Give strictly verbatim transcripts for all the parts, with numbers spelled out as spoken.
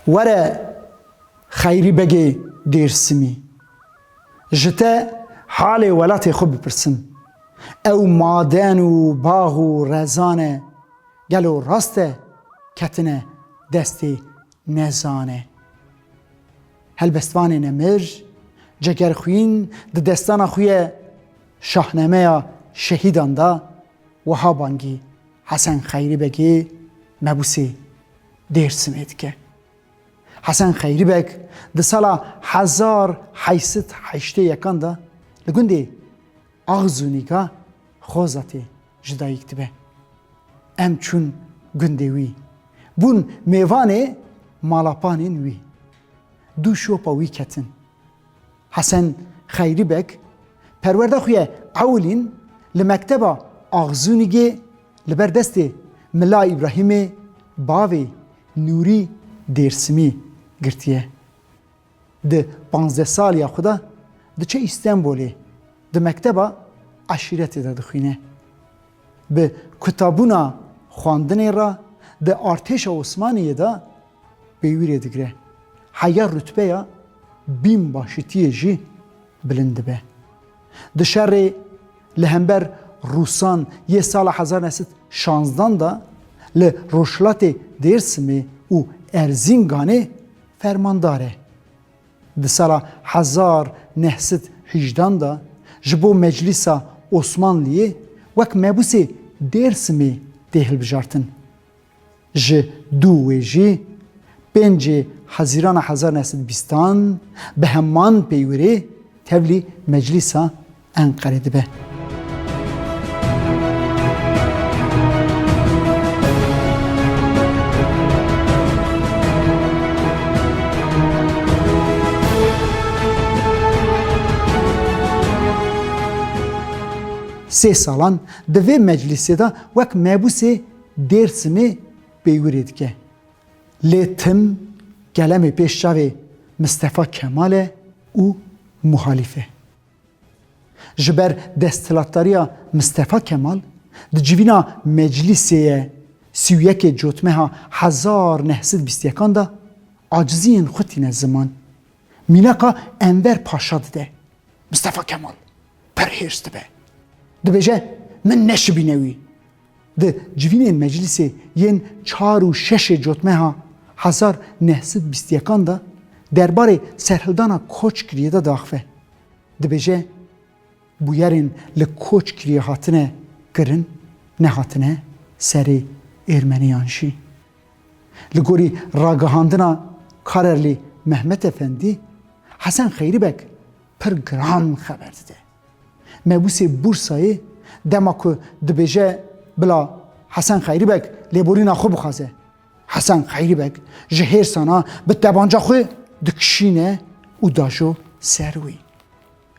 Were Xeyrî Begê Dêrsimî, ji te halê welatê xwe bipirsim. Ew maden û bax û rezan e, gelo rast e ketine destê nezan e? Helbestvanê nemir, Cegerxwîn di destana xwe ye Şahnameya Şehîdan de wiha bangî Hesen Xeyrî Begê mebûsê Dêrsimê dike. Hesen Xeyrî Beg di sala hezar heyt sed heştê yekan de li gundê Axzûnîka Xozatê ji dayik dibe. Em çûn gundê wî. Bûn mêvanê malapanên wî. Du şopa wî ketin. Hesen Xeyrî Beg perwerda xwe ye ewilîn li mekteba Axzûnîgê li ber destê Mila Îbrahîmê bavê Nûrî Dêrsimî girtiye. Di panzdeh saliya xwe de diçe Îstenbolê, di mekteba eşîretê de dixwîne. Bi kutabûna xwendinê re di artêşa Osmaniyê de peywirê digre. Heya rutbeya bînbaşîtiyê jî bilind dibe. Di şerê li hember Rûsan yê sala hezar neh sed şanzdan de li rojhilatê Dêrsimê û Erzînganê fermandar e. Di sala hezar neh sed hejdan de ji bo Meclîsa Osmanliyê wek mebûsê Dêrsimê tê hilbijartin. Ji dû wê jî pêncê Hezîrana hezar neh sed bîstan bi heman peywirê tevlî Meclîsa Enqerê dibe. Sê salan di vê meclîsê de wek mebûsê Dêrsimê peywirê dike. Lê tim kelemê pêş çavê Mistefa Kemal e û muhalîf e. Ji ber desthilatdariya Mistefa Kemal di civîna meclîsê ye sî û yekê Cotmeha hezar neh sed bîst yekan de aciziyên xwe tîne ziman. Mînaka Enver Paşa dide. Mistefa Kemal pir hêrs dibe. Dibêje, min neşibîne wî. Di civînên meclîsê yên çar û şeşê Cotmeha hezar neh sed bîst yekan de derbarê serhildana Koçgiriyê de diaxive. Dibêje, bûyerên li Koçgiriyê hatine kirin, nehatine serê Êrmeniyan jî. Li gorî ragihandina Karerlî Mehmet Efendî, Hesen Xeyrî Beg pir giran xeber dide. Mebûsê Bursayê dema ku dibêje bila Hesen Xeyrî Beg lêborîna xwe bixwaze, Hesen Xeyrî Beg ji hêrsana bi tebanca xwe dikişîne û dajo ser wî.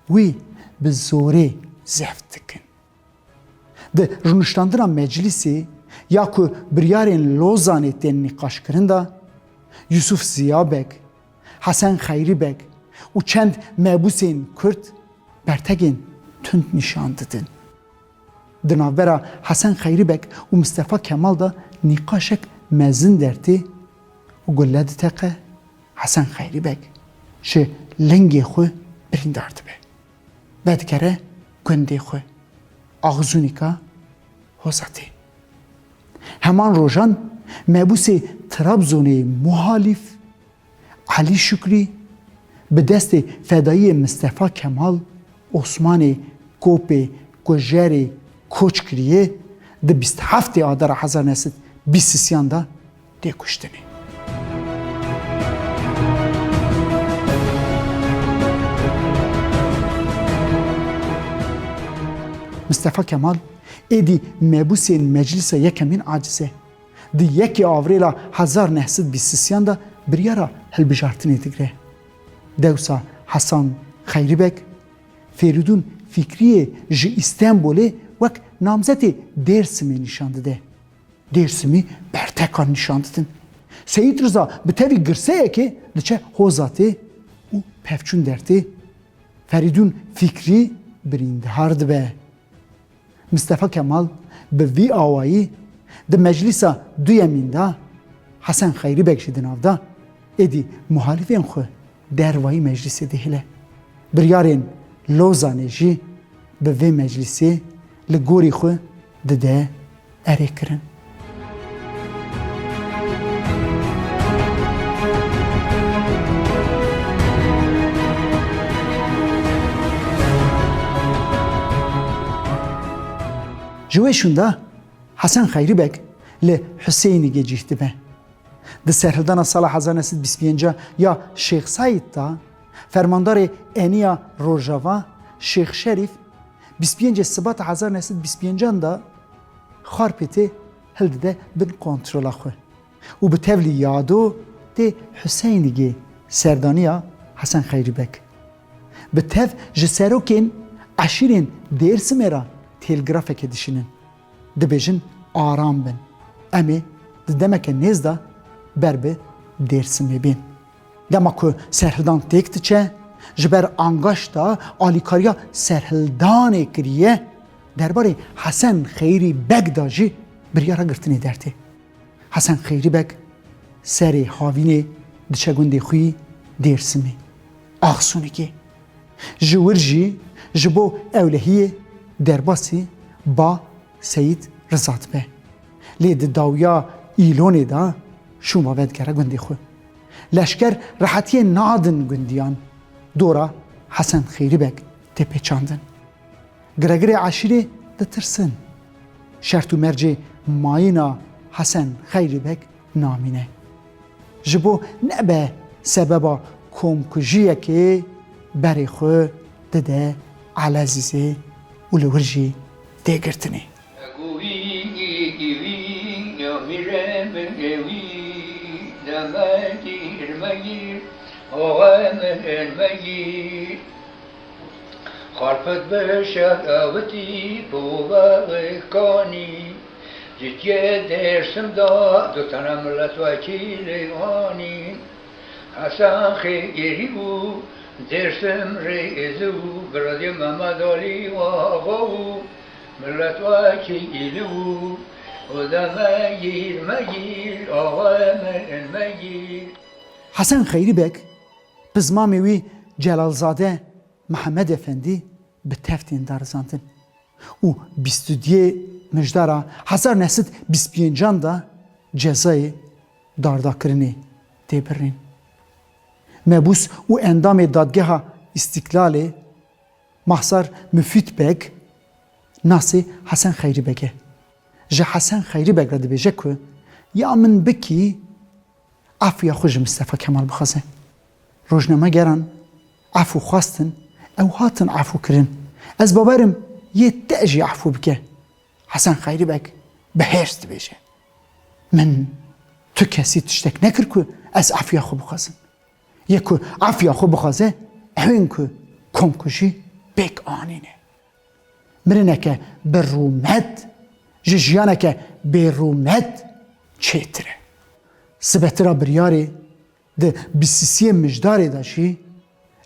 Wî bi zorê zeft dikin. Di rûniştandina meclîsê ya ku biryarên Lozanê tên nîqaşkirin de, Yusuf Ziya Beg, Hesen Xeyrî Beg û çend mebûsên Kurd bertegên tund nîşan didin. Di navbera Hesen Xeyrî Beg û Mistefa Kemal de nîqaşek mezin dertê û gule diteqe, Hesen Xeyrî Beg ji lingê xwe birîndar dibe. Vedigere gundê xwe, Axzûnîka Hozatê. Heman rojan mebûsê Trabzonê muhalîf Elî Şukrî bi destê fedayiyê Mistefa Kemal Osmanê Kopê Kujerê Koçgiriyê di bîst heftê Adara hezar neh sed bîst sisiyan de tê kuştinê. Mistefa Kemal êdî mebûsên Meclîsa Yekemîn aciz e. Di yekê Avrêla hezar neh sed bîst sisiyan de biryara hilbijartinê digre. Dewsa Hesen Xeyrî Beg, Ferîdûn Fikriyê ji Îstenbolê wek namzetê Dêrsimê nîşan dide. Dêrsimî bertekan nîşan didin. Seyîd Riza bi tevî girseyekê diçe Hozatê û pevçûn dertê. Ferîdûn Fikrî birîndar dibe. Mistefa Kemal bi vî awayî Di meclîsa duyemîn de Hesen Xeyrî Beg jî di nav de, êdî muhalîfên xwe dervayî meclîsê dihêle. Biryarên Lozanê jî bi vê meclîsê li gorî xwe dide erêkirin. Ji wê şûnda Hesen Xeyrî Beg li Huseyînîgê cih dibe. Di serhildana sala hezar neh sed bîst pênc ya Şêx Seîd de, fermandarê Eniya Rojava Şêx Şerîf bîst pêncê Sibata hezar neh sed bîst pêncan de Xarpêtê hildide bin kontrola xwe û bi tevlî Yado tê Huseyînîgê serdaniya Hesen Xeyrî Beg. Bi tev ji serokên eşîrên Dêrsimê re têlgrafekê dişînin. Dibêjin aram bin. Em ê di demeke nêz de ber bi Dêrsimê bên. Dema ku serhildan têk diçe, ji ber angaşta alîkariya serhildanê kiriye, derbarê Hesen Xeyrî Beg de jî biryara girtinê dertê. Hesen Xeyrî Beg serê havînê diçe gundê xwe yî Dêrsimê, Axsûnîgê. Ji wir jî ji bo ewlehiyê derbasî Ba Seyîd Riza dibe. Lê di dawiya Îlonê de şûma vedigere gundê xwe. Leşker rehetiyê nadin gundiyan dora Hesen Xeyrî Beg tê pêçandin. Giregirê eşîrê ditirsin. Şert û mercê mayîna Hesen Xeyrî Beg namîne. Ji bo nebe sebeba komkujiyekê berê xwe dide Elezîzê û li wir jî tê girtinê. Xarpêt bi şer ewitî bi wexê kanî, ji tiyê Dêrsim de du tane miletwekîlê anî. Hesen Xeyrî û Dêrsim Rêzi û Biradî Mehmed Alî Axa û miletwekîlî û Xwedê me gîr, me gîr, axa me, me gîr. Hesen Xeyrî Beg, pizmamê wî Celalzade Mihemed Efendî bi tev tên darizandin û bîst û duyê Mijdara hezar neh sed bîst pêncan de cezayê dardakirinê tê birîn. Mebûs û endamê Dadgeha Îstîklalê Mahsar Mufîd Beg nasê Hesen Xeyrî Beg e. Ji Hesen Xeyrî Beg re dibêje ku ya min bikî, efûya xwe ji Mistefa Kemal bixwaze. Rojnamegeran efû xwestin, ew hatin efûkirin. Ez bawer im yê te jî efû bike. Hesen Xeyrî Beg bi hêrs dibêje. Min tu kesî tiştek nekir ku ez efûya xwe bixwazim. Yê ku efûya xwe bixwaze, ew ên ku komkujî pêk anîne. Mirineke bi rûmet ji jiyaneke bê rûmet çêtir e. Sibetira biryarê di bîst û sê Mijdarê de jî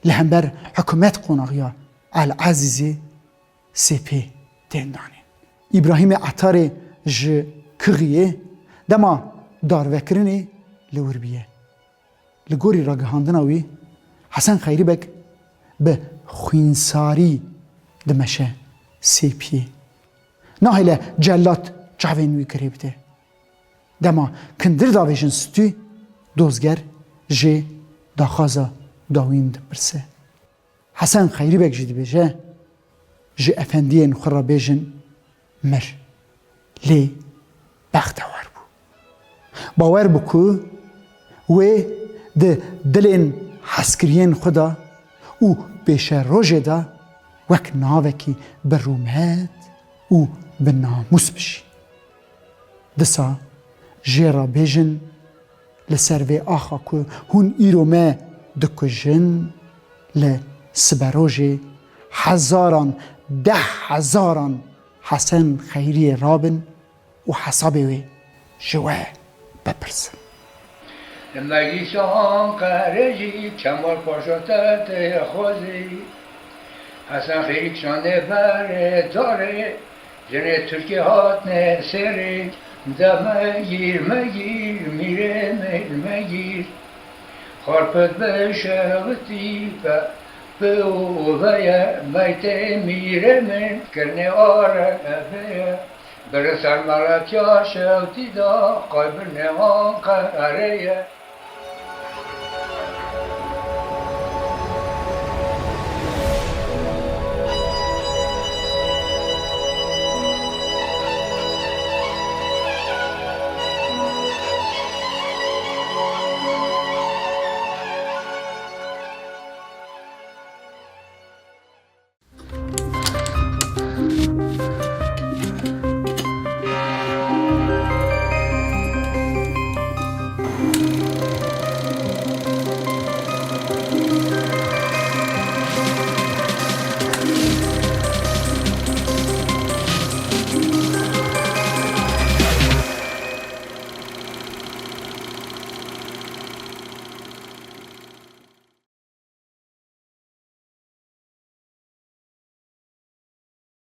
li hember hikûmet qonaxiya El Ezîzê sê pê tên danîn. Îbrahîmê Etarê ji Kixiyê dema darvekirinê li wir bûye. Li gorî ragihandina wî, Hesen Xeyrî Beg bi xwînsarî dimeşe sê piyê. Nahêle celat çavên wî girê bide. Dema kindir davêjin stû, dozger jê daxwaza dawîn dipirse. Hesen Xeyrî Beg jî dibêje, ji efendiyên xwe re bêjin mir. Lê bextewar bû. Bawer bû ku wê di dilên hezkiriyên xwe de û pêşerojê de wek navekî bi rûmet û bi namûs bijî. Disa jê re bêjin, li ser vê axa ku hûn îro me dikujin, li siberojê hezaran, deh hezaran Hesen Xeyriyê rabin û hesabê wê ji we bipirsin. Li Meclîsa Enqerê jî Kemal Paşa te têxwazî. Hesen Xeyrî kişandê berê darê, jinê Tirkê hatine sêrê. De megîr, megîr, mîrê min megîr. Xorpit bi şewitî pe, bi û ve ye, meytê mîrê min, kirnê are eve ye. Biri ser meletiya şewtî de, qey bi nêwan qerê ye.